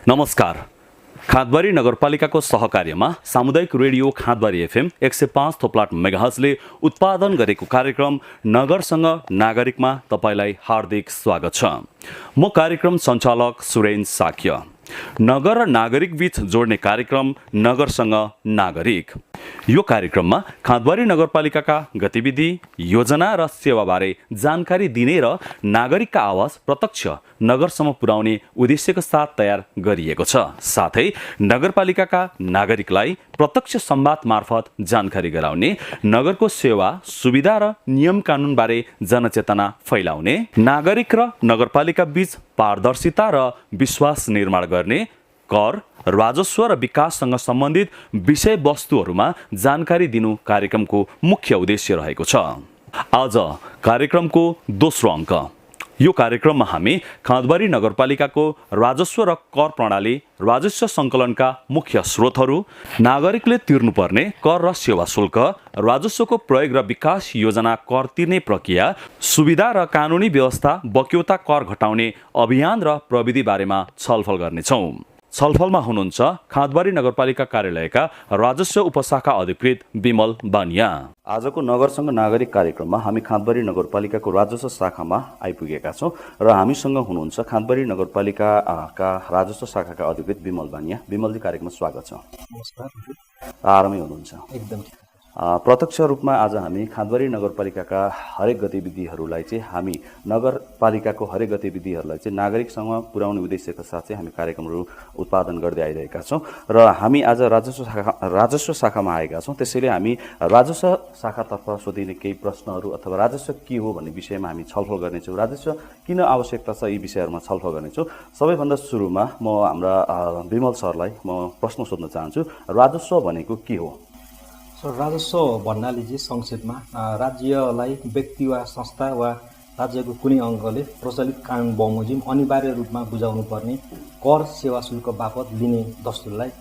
नमस्कार। खाँदबारी नगरपालिकाको सहकार्यमा सामुदायिक रेडियो खाँदबारी एफएम 105 मेगाहर्जले उत्पादन गरेको कार्यक्रम नगरसँग नागरिकमा तपाईलाई हार्दिक स्वागत छ। म कार्यक्रम सञ्चालक सुरेन साक्य। नगर र नागरिक बीच जोड्ने कार्यक्रम नगरसँग नागरिक। यो कार्यक्रममा खाँदबारी नगरपालिकाका गतिविधि, योजना र सेवाबारे जानकारी दिने र नागरिकका आवाज प्रत्यक्ष नगरसम्म पुर्याउने उद्देश्यको साथ तयार गरिएको छ। साथै नगरपालिकाका नागरिकलाई प्रत्यक्ष संवाद मार्फत जानकारी गराउने, नगरको सेवा, सुविधा र नियम कानुनबारे जनचेतना फैलाउने, नागरिक र नगरपालिका बीच पारदर्शिता र विश्वास निर्माण गर्ने, कर, राजस्व र विकाससँग सम्बन्धित विषयवस्तुहरूमा जानकारी दिनु कार्यक्रमको मुख्य उद्देश्य रहेको छ। आज कार्यक्रमको दोस्रो अङ्क। यो कार्यक्रममा हामी खाँदबारी नगरपालिकाको राजस्व र कर प्रणाली, राजस्व सङ्कलनका मुख्य स्रोतहरू, नागरिकले तिर्नुपर्ने कर र सेवा शुल्क, राजस्वको प्रयोग र विकास योजना, कर तिर्ने प्रक्रिया, सुविधा र कानुनी व्यवस्था, बक्यौता कर घटाउने अभियान र प्रविधि बारेमा छलफल गर्नेछौँ। छलफलमा हुनुहुन्छ खाँदबारी नगरपालिका कार्यालयका राजस्व उपशाखा अधिकृत विमल बानिया। आजको नगरसँग नागरिक कार्यक्रममा हामी खाँदबारी नगरपालिकाको राजस्व शाखामा आइपुगेका छौँ र हामीसँग हुनुहुन्छ खाँदबारी नगरपालिकाका राजस्व शाखाका अधिकृत विमल बानिया। विमलजी, कार्यक्रममा स्वागत छ। नमस्कार। आरामै हुनुहुन्छ? एकदम। प्रत्यक्ष रूपमा आज हामी खाँदबारी नगरपालिकाका हरेक गतिविधिहरूलाई चाहिँ हामी नगरपालिकाको हरेक गतिविधिहरूलाई चाहिँ नागरिकसँग पुर्याउने उद्देश्यका साथ चाहिँ हामी कार्यक्रमहरू उत्पादन गर्दै आइरहेका छौँ र हामी आज राजस्व शाखामा आएका छौँ। त्यसैले हामी राजस्व शाखातर्फ सोधिने केही प्रश्नहरू अथवा राजस्व के हो भन्ने विषयमा हामी छलफल गर्नेछौँ। राजस्व किन आवश्यकता छ, यी विषयहरूमा छलफल गर्नेछौँ। सबैभन्दा सुरुमा म हाम्रा विमल सरलाई म प्रश्न सोध्न चाहन्छु, राजस्व भनेको के हो? राजस्व भन्नाले चाहिँ संक्षेपमा राज्यलाई व्यक्ति वा संस्था वा राज्यको कुनै अङ्गले प्रचलित कानुन बमोजिम अनिवार्य रूपमा बुझाउनु पर्ने कर सेवा शुल्क बापत लिने दस्तुरलाई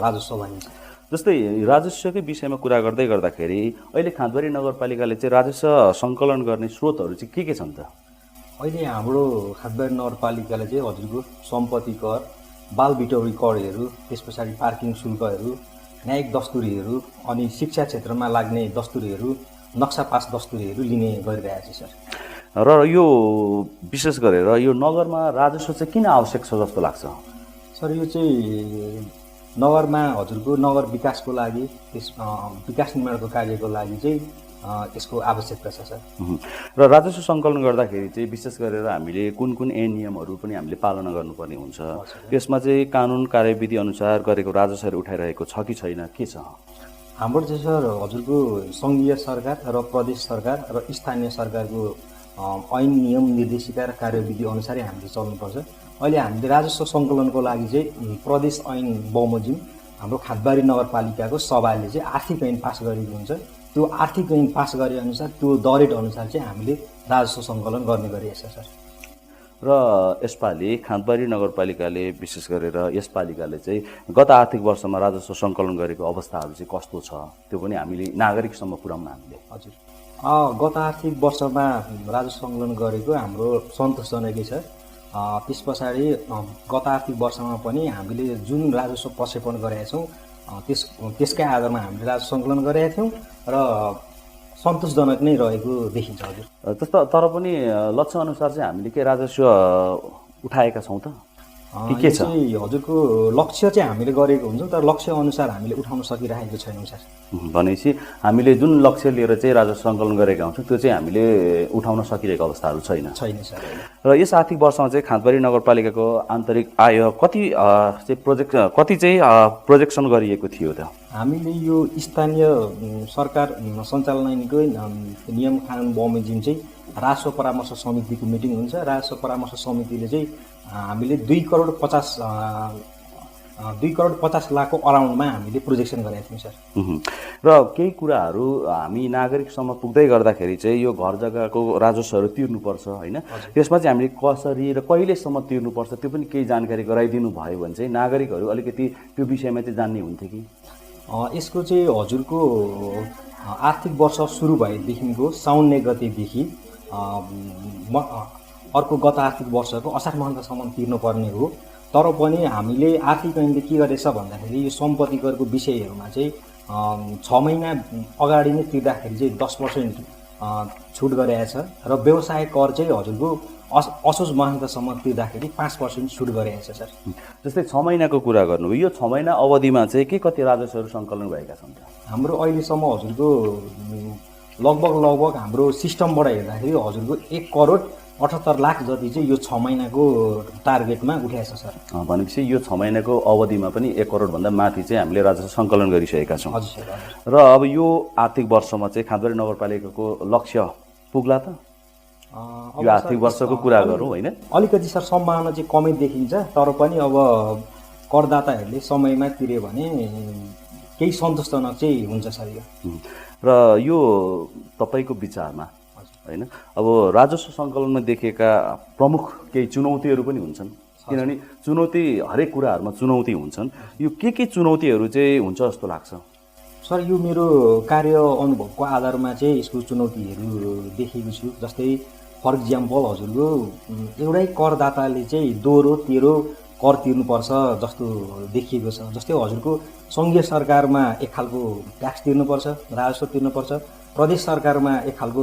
राजस्व भनिन्छ। जस्तै राजस्वकै विषयमा कुरा गर्दै गर्दाखेरि अहिले खाँदबारी नगरपालिकाले चाहिँ राजस्व सङ्कलन गर्ने स्रोतहरू चाहिँ के छन् त? अहिले हाम्रो खाँदबारी नगरपालिकाले चाहिँ हजुरको सम्पत्ति कर, बाल बिटौरी करहरू, त्यस पछाडि पार्किङ शुल्कहरू, न्यायिक दस्तुरीहरू अनि शिक्षा क्षेत्रमा लाग्ने दस्तुरीहरू, नक्सा पास दस्तुरीहरू लिने गरिरहेको छ सर। र यो विशेष गरेर यो नगरमा राजस्व चाहिँ किन आवश्यक छ जस्तो लाग्छ? सर, यो चाहिँ नगरमा हजुरको नगर विकासको लागि, त्यस विकास निर्माणको कार्यको लागि चाहिँ यसको आवश्यकता छ सर। र राजस्व सङ्कलन गर्दाखेरि चाहिँ विशेष गरेर हामीले कुन नियमहरू पनि हामीले पालना गर्नुपर्ने हुन्छ? यसमा चाहिँ कानुन कार्यविधि अनुसार गरेको राजस्वहरू उठाइरहेको छ कि छैन, के छ? हाम्रो चाहिँ सर हजुरको सङ्घीय सरकार र प्रदेश सरकार र स्थानीय सरकारको ऐन, नियम, निर्देशिका र कार्यविधि अनुसारै हामीले चल्नुपर्छ। अहिले हामीले राजस्व सङ्कलनको लागि चाहिँ प्रदेश ऐन बमोजिम हाम्रो खाँदबारी नगरपालिकाको सभाले चाहिँ आर्थिक ऐन पास गरेको हुन्छ। त्यो आर्थिक ऐन पास गरे अनुसार त्यो दरेट अनुसार चाहिँ हामीले राजस्व सङ्कलन गर्ने गरिएको छ सर। र यसपालि खाँदबारी नगरपालिकाले विशेष गरेर यसपालिकाले चाहिँ गत आर्थिक वर्षमा राजस्व सङ्कलन गरेको अवस्थाहरू चाहिँ कस्तो छ, त्यो पनि हामीले नागरिकसम्म पुर्याउन हामीले? हजुर, गत आर्थिक वर्षमा राजस्व सङ्कलन गरेको हाम्रो सन्तोषजनकै छ। त्यस पछाडि गत आर्थिक वर्षमा पनि हामीले जुन राजस्व प्रक्षेपण गरेका छौँ त्यसकै आधारमा हामीले राजस्व सङ्कलन गरेका थियौँ र सन्तोषजनक नै रहेको देखिन्छ। हजुर, त्यस्तो तर पनि लक्ष्य अनुसार चाहिँ हामीले के राजस्व उठाएका छौँ त के छ? हजुरको लक्ष्य चाहिँ हामीले गरेको हुन्छौँ, तर लक्ष्य अनुसार हामीले उठाउन सकिरहेको छैनौँ सर। भनेपछि हामीले जुन लक्ष्य लिएर चाहिँ राजस्व सङ्कलन गरेका हुन्छौँ त्यो चाहिँ हामीले उठाउन सकिरहेको अवस्थाहरू छैन सर। र यस आर्थिक वर्षमा चाहिँ खाँदबारी नगरपालिकाको आन्तरिक आय कति चाहिँ प्रोजेक्सन गरिएको थियो त? हामीले यो स्थानीय सरकार सञ्चालनको नियम कानुन बमोजिम चाहिँ राजस्व परामर्श समितिको मिटिङ हुन्छ। राजस्व परामर्श समितिले चाहिँ हामीले 2 करोड 50 लाखको अराउन्डमा हामीले प्रोजेक्सन गरेका थियौँ सर। र केही कुराहरू हामी नागरिकसम्म पुग्दै गर्दाखेरि चाहिँ यो घर जग्गाको राजस्वहरू तिर्नुपर्छ होइन, त्यसमा चाहिँ हामीले कसरी र कहिलेसम्म तिर्नुपर्छ त्यो पनि केही जानकारी गराइदिनु भयो भने चाहिँ नागरिकहरू अलिकति त्यो विषयमा चाहिँ जान्ने हुन्थ्यो कि? यसको चाहिँ हजुरको आर्थिक वर्ष सुरु भएदेखिको साउन 1 गतेदेखि अर्को गत आर्थिक वर्षको असार महिनासम्म तिर्नुपर्ने हो तर पनि हामीले आर्थिक ऐनले के गरेछ भन्दाखेरि यो सम्पत्ति करको विषयहरूमा चाहिँ 6 महिना अगाडि नै तिर्दाखेरि चाहिँ 10% छुट गरेको छ र व्यवसाय कर चाहिँ हजुरको असोज मसान्तसम्म तिर्दाखेरि 5% छुट गरेको छ सर। जस्तै 6 महिनाको कुरा गर्नुभयो, यो 6 महिना अवधिमा चाहिँ के कति राजस्वहरू सङ्कलन भएका छन् त? हाम्रो अहिलेसम्म हजुरको लगभग हाम्रो सिस्टमबाट हेर्दाखेरि हजुरको 1,78,00,000 जति चाहिँ यो 6 महिनाको टार्गेटमा उठाएछ सर। भनेपछि यो 6 महिनाको अवधिमा पनि 1 करोडभन्दा माथि चाहिँ हामीले राजस्व सङ्कलन गरिसकेका छौँ। हजुर सर, हजुर। र अब यो आर्थिक वर्षमा चाहिँ खादबारी नगरपालिकाको लक्ष्य पुग्ला त? यो आर्थिक वर्षको कुरा गरौँ होइन? अलिकति सर सम्भावना चाहिँ कमै देखिन्छ, तर पनि अब करदाताहरूले समयमा तिर्यो भने केही सन्तोषजनक चाहिँ हुन्छ सर यो। र यो तपाईँको विचारमा होइन, अब राजस्व सङ्कलनमा देखिएका प्रमुख केही चुनौतीहरू पनि हुन्छन्, किनभने चुनौती हरेक कुराहरूमा चुनौती हुन्छन्। यो के चुनौतीहरू चाहिँ हुन्छ जस्तो लाग्छ सर? यो मेरो कार्य अनुभवको आधारमा चाहिँ यसको चुनौतीहरू देखेको छु। जस्तै फर इक्जाम्पल हजुरको एउटै करदाताले चाहिँ दोहोरो तेह्रो कर तिर्नुपर्छ जस्तो देखिएको छ। जस्तै हजुरको सङ्घीय सरकारमा एक खालको ट्याक्स तिर्नुपर्छ, राजस्व तिर्नुपर्छ, प्रदेश सरकारमा एक खालको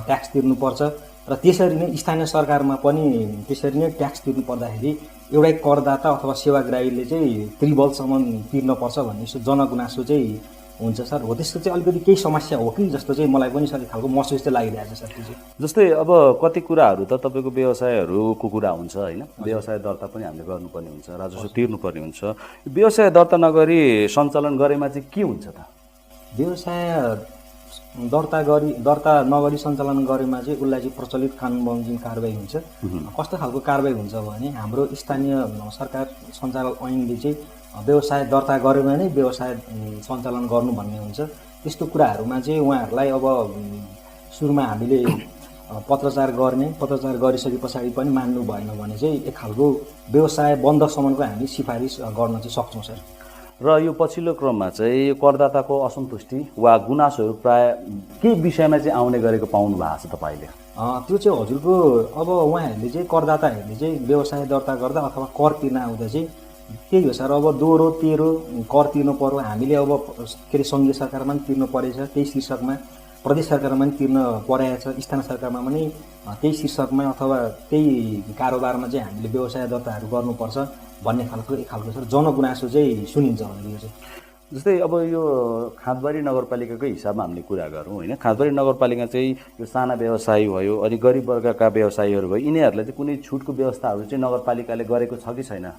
ट्याक्स तिर्नुपर्छ र त्यसरी नै स्थानीय सरकारमा पनि त्यसरी नै ट्याक्स तिर्नु पर्दाखेरि एउटै करदाता अथवा सेवाग्राहीले चाहिँ त्रिबलसम्म तिर्नुपर्छ भन्ने यस्तो जनगुनासो चाहिँ हुन्छ सर। हो त्यस्तो चाहिँ अलिकति केही समस्या हो कि जस्तो चाहिँ मलाई पनि सर एक खालको महसुस चाहिँ लागिरहेको छ सर। त्यो चाहिँ जस्तै अब कति कुराहरू त तपाईँको व्यवसायहरूको कुरा हुन्छ होइन, व्यवसाय दर्ता पनि हामीले गर्नुपर्ने हुन्छ, राजस्व तिर्नुपर्ने हुन्छ। व्यवसाय दर्ता नगरी सञ्चालन गरेमा चाहिँ के हुन्छ त? व्यवसाय दर्ता नगरी सञ्चालन गरेमा चाहिँ उसलाई चाहिँ प्रचलित कानुन बमोजिम कारबाही हुन्छ। कस्तो खालको कारबाही हुन्छ भने हाम्रो स्थानीय सरकार सञ्चालन ऐनले चाहिँ व्यवसाय दर्ता गरेर नै व्यवसाय सञ्चालन गर्नु भन्ने हुन्छ। त्यस्तो कुराहरूमा चाहिँ उहाँहरूलाई अब सुरुमा हामीले पत्रचार गरिसके पछाडि पनि मान्नु भएन भने चाहिँ एक खालको व्यवसाय बन्दसम्मको हामी सिफारिस गर्न चाहिँ सक्छौँ सर। र यो पछिल्लो क्रममा चाहिँ करदाताको असन्तुष्टि वा गुनासोहरू प्राय के विषयमा चाहिँ आउने गरेको पाउनु भएको छ तपाईँले? त्यो चाहिँ हजुरको अब उहाँहरूले चाहिँ करदाताहरूले चाहिँ व्यवसाय दर्ता गर्दा अथवा कर तिर्न आउँदा चाहिँ त्यही हो सर। अब दोहोरो तेह्रो कर तिर्नु पर्यो, हामीले अब के अरे सङ्घीय सरकारमा पनि तिर्नु परेछ त्यही शीर्षकमा, प्रदेश सरकारमा पनि तिर्न परेको छ, स्थानीय सरकारमा पनि त्यही शीर्षकमा अथवा त्यही कारोबारमा चाहिँ हामीले व्यवसाय दर्ताहरू गर्नुपर्छ भन्ने खालको एक खालको सर जनगुनासो चाहिँ सुनिन्छ भनेर यो चाहिँ। जस्तै अब यो खादबारी नगरपालिकाकै हिसाबमा हामीले कुरा गरौँ होइन, खादबारी नगरपालिका चाहिँ यो साना व्यवसायी भयो अनि गरिब वर्गका व्यवसायीहरू भयो, यिनीहरूलाई चाहिँ कुनै छुटको व्यवस्थाहरू चाहिँ नगरपालिकाले गरेको छ कि छैन?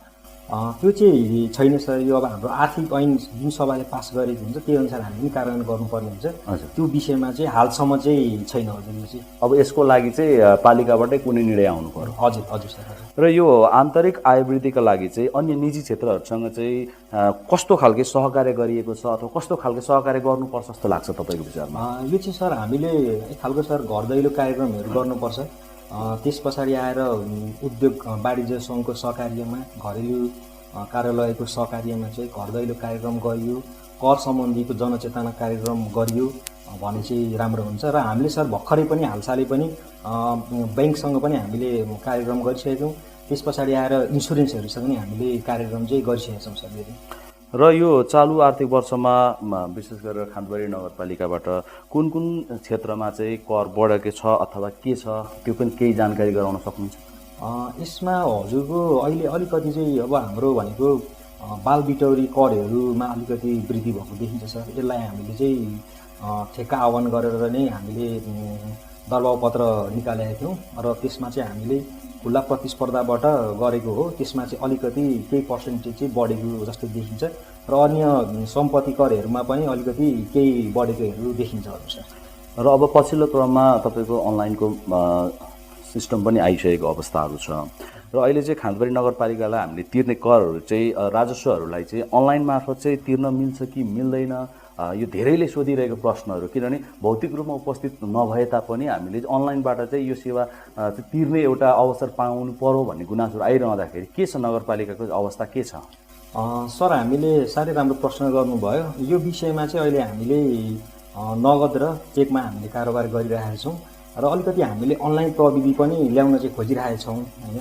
त्यो चाहिँ छैन सर। यो अब हाम्रो आर्थिक ऐन जुन सभाले पास गरेको हुन्छ त्यही अनुसार हामी पनि कार्यान्वयन गर्नुपर्ने हुन्छ। त्यो विषयमा चाहिँ हालसम्म चाहिँ छैन हजुर। यो चाहिँ अब यसको लागि चाहिँ पालिकाबाटै कुनै निर्णय आउनु पर्यो? हजुर हजुर सर। र यो आन्तरिक आय वृद्धिका लागि चाहिँ अन्य निजी क्षेत्रहरूसँग चाहिँ कस्तो खालको सहकार्य गरिएको छ अथवा कस्तो खालको सहकार्य गर्नुपर्छ जस्तो लाग्छ तपाईँको विचारमा? यो चाहिँ सर हामीले एक खालको सर घर दैलो कार्यक्रमहरू गर्नुपर्छ। त्यस पछाडि आएर उद्योग वाणिज्य सङ्घको सहकार्यमा, घरेलु कार्यालयको सहकार्यमा चाहिँ घर दैलो कार्यक्रम गरियो, कर सम्बन्धीको जनचेतना कार्यक्रम गरियो भने चाहिँ राम्रो हुन्छ। र हामीले सर भर्खरै पनि हालसालै पनि ब्याङ्कसँग पनि हामीले कार्यक्रम गरिसकेका छौँ। त्यस पछाडि आएर इन्सुरेन्सहरूसँग पनि हामीले कार्यक्रम चाहिँ गरिसकेका छौँ सर। र यो चालु आर्थिक वर्षमा विशेष गरेर खादबारी नगरपालिकाबाट कुन क्षेत्रमा चाहिँ कर बढेको छ अथवा के छ त्यो पनि केही जानकारी गराउन सक्नुहुन्छ? यसमा हजुरको अहिले अलिकति चाहिँ अब हाम्रो भनेको बाल बिटौरी करहरूमा अलिकति वृद्धि भएको देखिन्छ सर। यसलाई हामीले चाहिँ ठेक्का आह्वान गरेर नै हामीले दरबाउ पत्र निकालेका थियौँ र त्यसमा चाहिँ हामीले खुल्ला प्रतिस्पर्धाबाट गरेको हो। त्यसमा चाहिँ अलिकति केही पर्सेन्टेज चाहिँ बढेको जस्तो देखिन्छ र अन्य सम्पत्ति करहरूमा पनि अलिकति केही बढेकोहरू देखिन्छ हजुर सर। र अब पछिल्लो क्रममा तपाईँको अनलाइनको सिस्टम पनि आइसकेको अवस्थाहरू छ र अहिले चाहिँ खादबारी नगरपालिकालाई हामीले तिर्ने करहरू चाहिँ राजस्वहरूलाई चाहिँ अनलाइन मार्फत चाहिँ तिर्न मिल्छ कि मिल्दैन? यो धेरैले सोधिरहेको प्रश्नहरू, किनभने भौतिक रूपमा उपस्थित नभए तापनि हामीले अनलाइनबाट चाहिँ यो सेवा तिर्ने एउटा अवसर पाउनु पर्यो भन्ने गुनासोहरू आइरहँदाखेरि के छ नगरपालिकाको अवस्था के छ? सर हामीले साह्रै राम्रो प्रश्न गर्नुभयो। यो विषयमा चाहिँ अहिले हामीले नगद र चेकमा हामीले कारोबार गरिरहेका छौँ र अलिकति हामीले अनलाइन प्रविधि पनि ल्याउन चाहिँ खोजिरहेका छौँ होइन।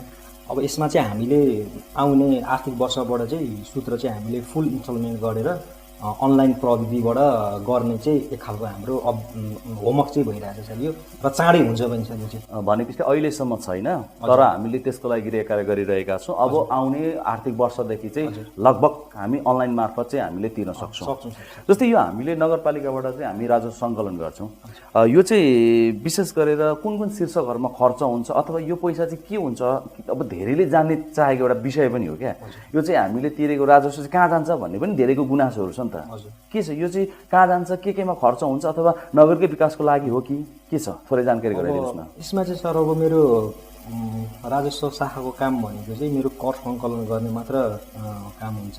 अब यसमा चाहिँ हामीले आउने आर्थिक वर्षबाट चाहिँ सूत्र चाहिँ हामीले फुल इन्स्टलमेन्ट गरेर अनलाइन प्रविधिबाट गर्ने चाहिँ एक खालको हाम्रो होमवर्क चाहिँ भइरहेको छ यो र चाँडै हुन्छ पनि छ यो चाहिँ भनेपछि अहिलेसम्म छैन तर हामीले त्यसको लागि कार्य गरिरहेका छौँ अब आउने आर्थिक वर्षदेखि चाहिँ लगभग हामी अनलाइन मार्फत चाहिँ हामीले तिर्न सक्छौँ जस्तै यो हामीले नगरपालिकाबाट चाहिँ हामी राजस्व सङ्कलन गर्छौँ यो चाहिँ विशेष गरेर कुन कुन शीर्षकहरूमा खर्च हुन्छ अथवा यो पैसा चाहिँ के हुन्छ अब धेरैले जान्ने चाहेको एउटा विषय पनि हो क्या यो चाहिँ हामीले तिरेको राजस्व चाहिँ कहाँ जान्छ भन्ने पनि धेरैको गुनासोहरू छ नि त के छ यो चाहिँ कहाँ जान्छ केमा खर्च हुन्छ अथवा नगरकै विकासको लागि हो कि के छ थोरै जानकारी गराइदिनुहोस् न यसमा चाहिँ सर अब मेरो राजस्व शाखाको काम भनेको चाहिँ मेरो कर सङ्कलन गर्ने मात्र काम हुन्छ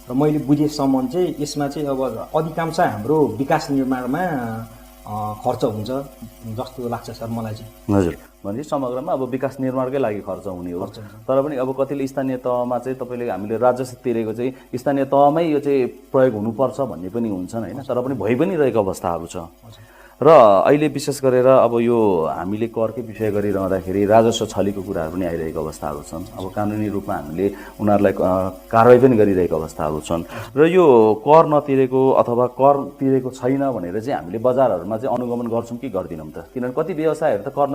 र मैले बुझेसम्म चाहिँ यसमा चाहिँ अब अधिकांश हाम्रो विकास निर्माणमा खर्च हुन्छ जस्तो लाग्छ सर मलाई चाहिँ हजुर भनेपछि समग्रमा अब विकास निर्माणकै लागि खर्च हुने हो तर पनि अब कतिले स्थानीय तहमा चाहिँ तपाईँले हामीले राजस्व तिरेको चाहिँ स्थानीय तहमै यो चाहिँ प्रयोग हुनुपर्छ भन्ने पनि हुन्छन् होइन तर पनि भइ पनि रहेको अवस्थाहरू छ र अहिले विशेष गरेर अब यो हामीले करकै विषय गरिरहँदाखेरि राजस्व छलीको कुराहरू पनि आइरहेको अवस्थाहरू छन् अब कानुनी रूपमा हामीले उनीहरूलाई कारवाही पनि गरिरहेको अवस्थाहरू छन् र यो कर नतिरेको अथवा कर तिरेको छैन भनेर चाहिँ हामीले बजारहरूमा चाहिँ अनुगमन गर्छौँ कि गर्दैनौँ त किनभने कति व्यवसायहरू त कर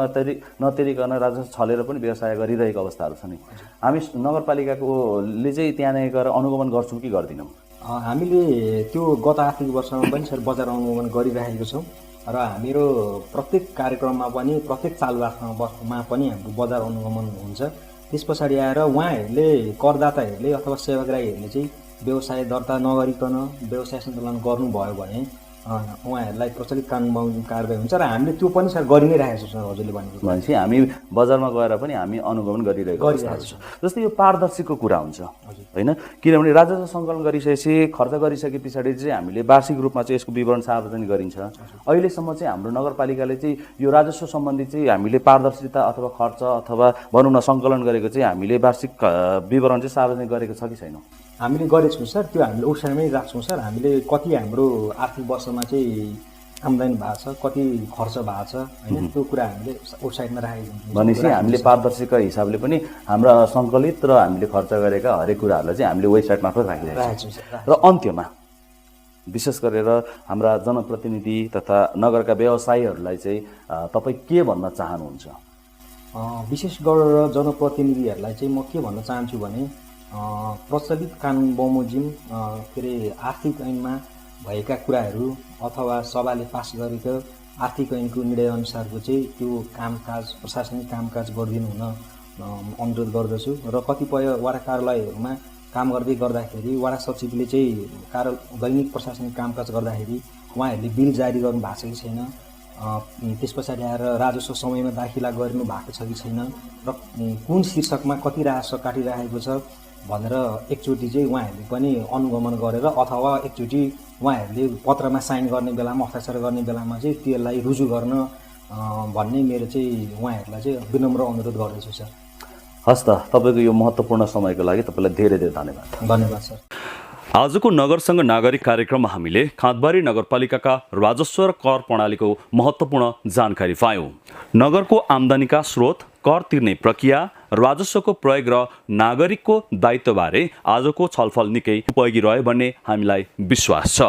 नतिरिकन राजस्व छलेर पनि व्यवसाय गरिरहेको अवस्थाहरू छन् हामी नगरपालिकाकोले चाहिँ त्यहाँ गएर अनुगमन गर्छौँ कि गर्दैनौँ हामीले त्यो गत आर्थिक वर्षमा पनि सर बजार अनुगमन गरिरहेको छौँ र हाम्रो प्रत्येक कार्यक्रममा पनि प्रत्येक चालुवामा पनि हाम्रो बजार अनुगमन हुन्छ त्यस पछाडि आएर उहाँहरूले करदाताहरूले अथवा सेवाग्राहीहरूले चाहिँ व्यवसाय दर्ता नगरिकन व्यवसाय सञ्चालन गर्नुभयो भने उहाँहरूलाई प्रचलित कानुन कारबाही हुन्छ र हामीले त्यो पनि सर गरि नै रहेको छौँ हजुरले भनेको भनेपछि हामी बजारमा गएर पनि हामी अनुगमन गरिरहेको छौँ जस्तै यो पारदर्शीको कुरा हुन्छ होइन किनभने राजस्व सङ्कलन गरिसकेपछि खर्च गरिसके पछाडि चाहिँ हामीले वार्षिक रूपमा चाहिँ यसको विवरण सार्वजनिक गरिन्छ अहिलेसम्म चाहिँ हाम्रो नगरपालिकाले चाहिँ यो राजस्व सम्बन्धी चाहिँ हामीले पारदर्शिता अथवा खर्च अथवा भनौँ न सङ्कलन गरेको चाहिँ हामीले वार्षिक विवरण चाहिँ सार्वजनिक गरेको छ कि छैन हामीले गरेछौँ सर त्यो हामीले वेबसाइटमै राख्छौँ सर हामीले कति हाम्रो आर्थिक वर्षमा चाहिँ आम्दानी भएको छ कति खर्च भएको छ होइन त्यो कुरा हामीले वेबसाइटमा राखेको हुन्छौँ भनेपछि हामीले पारदर्शीका हिसाबले पनि हाम्रा सङ्कलित र हामीले खर्च गरेका हरेक कुराहरूलाई चाहिँ हामीले वेबसाइट मार्फत राखिरहेको छौँ र अन्त्यमा विशेष गरेर हाम्रा जनप्रतिनिधि तथा नगरका व्यवसायीहरूलाई चाहिँ तपाईँ के भन्न चाहनुहुन्छ विशेष गरेर जनप्रतिनिधिहरूलाई चाहिँ म के भन्न चाहन्छु भने प्रचलित कानुन बमोजिम के अरे आर्थिक ऐनमा भएका कुराहरू अथवा सभाले पास गरेको आर्थिक ऐनको निर्णयअनुसारको चाहिँ त्यो कामकाज प्रशासनिक कामकाज गरिदिनु हुन अनुरोध गर्दछु र कतिपय वडा कार्यालयहरूमा काम गर्दाखेरि वडा सचिवले चाहिँ दैनिक प्रशासनिक कामकाज गर्दाखेरि उहाँहरूले बिल जारी गर्नु भएको छ कि छैन त्यस पछाडि आएर राजस्व समयमा दाखिला गरिनु भएको छ कि छैन र कुन शीर्षकमा कति राजस्व काटिरहेको छ भनेर एकचोटि चाहिँ उहाँहरूले पनि अनुगमन गरेर अथवा एकचोटि उहाँहरूले पत्रमा साइन गर्ने बेलामा हस्ताक्षर गर्ने बेलामा चाहिँ त्यसलाई रुजु गर्न भन्ने मेरो चाहिँ उहाँहरूलाई चाहिँ विनम्र अनुरोध गर्दैछु सर हस् त तपाईँको यो महत्त्वपूर्ण समयको लागि तपाईँलाई धेरै धेरै धन्यवाद सर आजको नगरसँग नागरिक कार्यक्रममा हामीले खाँदबारी नगरपालिकाका राजस्व र कर प्रणालीको महत्त्वपूर्ण जानकारी पायौँ नगरको आम्दानीका स्रोत कर तिर्ने प्रक्रिया राजस्वको प्रयोग र नागरिकको दायित्वबारे आजको छलफल निकै उपयोगी रह्यो भन्ने हामीलाई विश्वास छ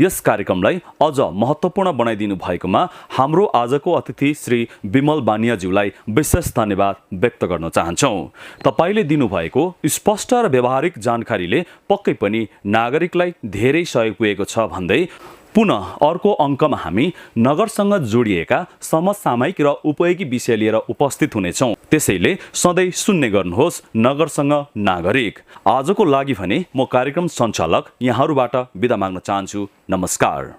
यस कार्यक्रमलाई अझ महत्त्वपूर्ण बनाइदिनु भएकोमा हाम्रो आजको अतिथि श्री विमल बानियाज्यूलाई विशेष धन्यवाद व्यक्त गर्न चाहन्छौँ तपाईँले दिनुभएको स्पष्ट र व्यावहारिक जानकारीले पक्कै पनि नागरिकलाई धेरै सहयोग पुगेको छ भन्दै पुनः अर्को अङ्कमा हामी नगरसँग जोडिएका समसामयिक र उपयोगी विषय लिएर उपस्थित हुनेछौँ त्यसैले सधैँ सुन्ने गर्नुहोस् नगरसँग नागरिक आजको लागि भने म कार्यक्रम सञ्चालक यहाँहरूबाट बिदा माग्न चाहन्छु नमस्कार